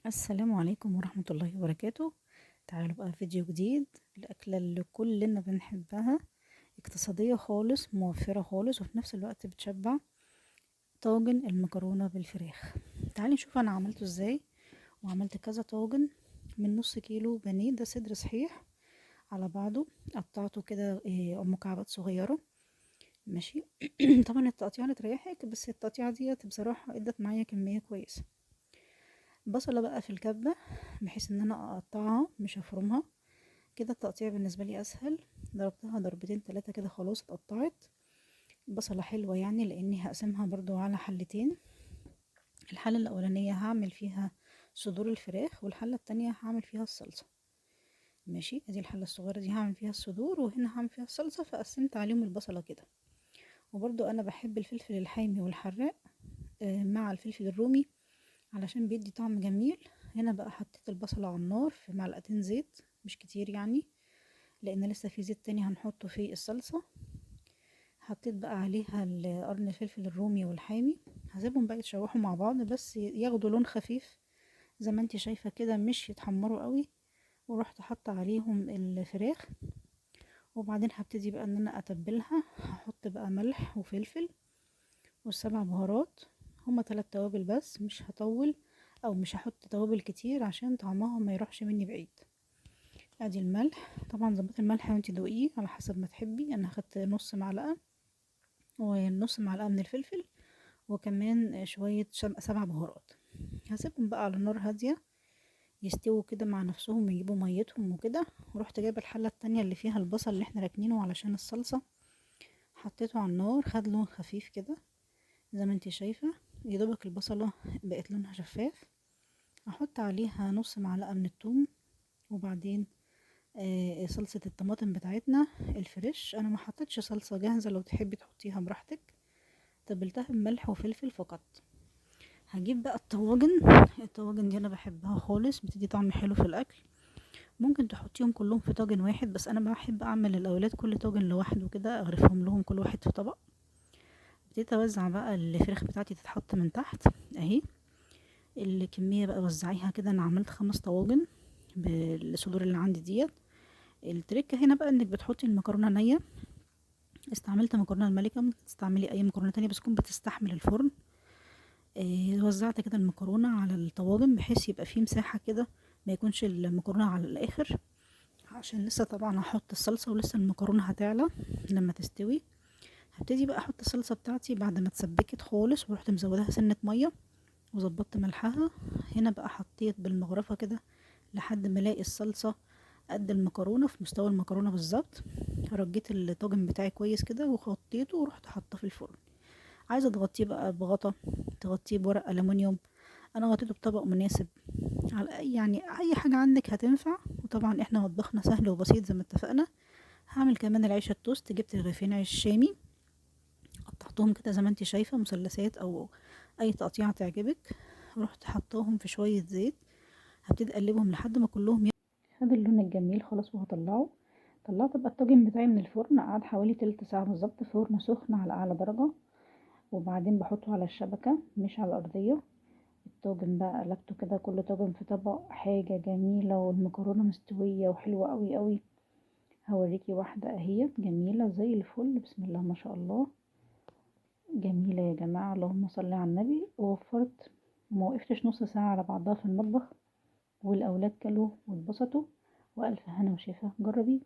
السلام عليكم ورحمة الله وبركاته. تعالوا بقى فيديو جديد، الأكلة اللي كلنا بنحبها، اقتصادية خالص، موفرة خالص، وفي نفس الوقت بتشبع. طاجن المكرونة بالفراخ. تعالي نشوف أنا عملته ازاي. وعملت كذا طاجن من نص كيلو بانيه، ده صدر صحيح على بعضه، قطعته كده مكعبات صغيرة. ماشي. طبعا التقطيعة اللي تريحك، بس التقطيعة ديت بصراحة ادت معايا كمية كويسة. بصلة بقى في الكبة بحيث ان انا اقطعها مش افرمها كده، التقطيع بالنسبة لي اسهل. ضربتها ضربتين تلاتة كده خلاص اتقطعت. بصلة حلوة يعني، لاني هقسمها برضو على حلتين. الحلة الاولانية هعمل فيها صدور الفراخ، والحلة التانية هعمل فيها الصلصة. ماشي، ادي الحلة الصغيرة دي هعمل فيها الصدور، وهنا هعمل فيها الصلصة، فقسمت عليهم البصلة كده. وبرضو انا بحب الفلفل الحامي والحراق مع الفلفل الرومي علشان بيدي طعم جميل. هنا بقى حطيت البصلة على النار في معلقتين زيت، مش كتير يعني، لان لسه في زيت تاني هنحطه في الصلصة. حطيت بقى عليها قرن الفلفل الرومي والحامي، هسيبهم بقى يتشوحوا مع بعض بس ياخدوا لون خفيف زي ما انت شايفة كده، مش يتحمروا قوي. ورحت حاطة عليهم الفراخ، وبعدين هبتدي بقى ان انا اتبلها. هحط بقى ملح وفلفل والسبع بهارات، هما 3 توابل بس، مش هطول او مش هحط توابل كتير عشان طعمها ما يروحش مني بعيد. ادي الملح، طبعا ظبطي الملح وانتي دوقيه على حسب ما تحبي. انا اخدت نص معلقه ونص معلقه من الفلفل، وكمان شويه 7 بهارات. هسيبهم بقى على نار هاديه يستووا كده مع نفسهم ويجيبوا ميتهم وكده. ورحت جايبه الحله التانية اللي فيها البصل اللي احنا راكنينه علشان الصلصه، حطيته على النار، خد لون خفيف كده زي ما انتي شايفه، يدوبك البصله بقت لونها شفاف. احط عليها نص معلقه من الثوم، وبعدين صلصه الطماطم بتاعتنا الفريش. انا ما حطيتش صلصه جاهزه، لو تحبي تحطيها براحتك. تبلتها بملح وفلفل فقط. هجيب بقى الطواجن. الطواجن دي انا بحبها خالص، بتدي طعم حلو في الاكل. ممكن تحطيهم كلهم في طاجن واحد، بس انا بحب اعمل للاولاد كل طاجن لوحده كده، اغرفهم لهم كل واحد في طبق. ابتديت اوزع بقى الفراخ بتاعتي تتحط من تحت اهي. الكميه بقى وزعيها كده، انا عملت 5 طواجن بالصدور اللي عندي ديت. التريكه هنا بقى انك بتحطي المكرونه نيه. استعملت مكرونه الملكه، ممكن تستعملي اي مكرونه تانية بس تكون بتستحمل الفرن. وزعت كده المكرونه على الطواجن بحيث يبقى فيه مساحه كده، ما يكونش المكرونه على الاخر، عشان لسه طبعا هحط الصلصه ولسه المكرونه هتعلى لما تستوي. هبتدي بقى احط الصلصه بتاعتي بعد ما اتسبكت خالص، ورحت مزوداها سنه ميه وظبطت ملحها. هنا بقى حطيت بالمغرفه كده لحد ما الاقي الصلصه قد المكرونه، في مستوى المكرونه بالظبط. رجيت الطاجن بتاعي كويس كده وغطيته، ورحت حاطاه في الفرن. عايزه تغطيه بقى بغطا، تغطيه بورق الومنيوم، انا غطيته بطبق مناسب، على اي يعني اي حاجه عندك هتنفع. وطبعا احنا مطبخنا سهل وبسيط زي ما اتفقنا. هعمل كمان العيش التوست. جبت رغيفين عيش شامي، قطعتهم كده زي ما انت شايفه مثلثات او اي تقطيعه تعجبك، ورحت حطاهم في شويه زيت. هبتدي اقلبهم لحد ما كلهم خد اللون الجميل خلاص، وهطلعه. طلعت بقى الطاجن بتاعي من الفرن، قعد حوالي تلت ساعه بالظبط، فرن سخن على اعلى درجه. وبعدين بحطه على الشبكه مش على الارضيه. الطاجن بقى قلبته كده، كل طاجن في طبق، حاجه جميله، والمكرونه مستويه وحلوه قوي قوي. هوريكي واحده اهي جميله زي الفل، بسم الله ما شاء الله، جميله يا جماعه، اللهم صل على النبي. ووفرت وما وقفتش نص ساعه على بعضها في المطبخ، والاولاد كلوا واتبسطوا، والف هنا وشفا. جربيه.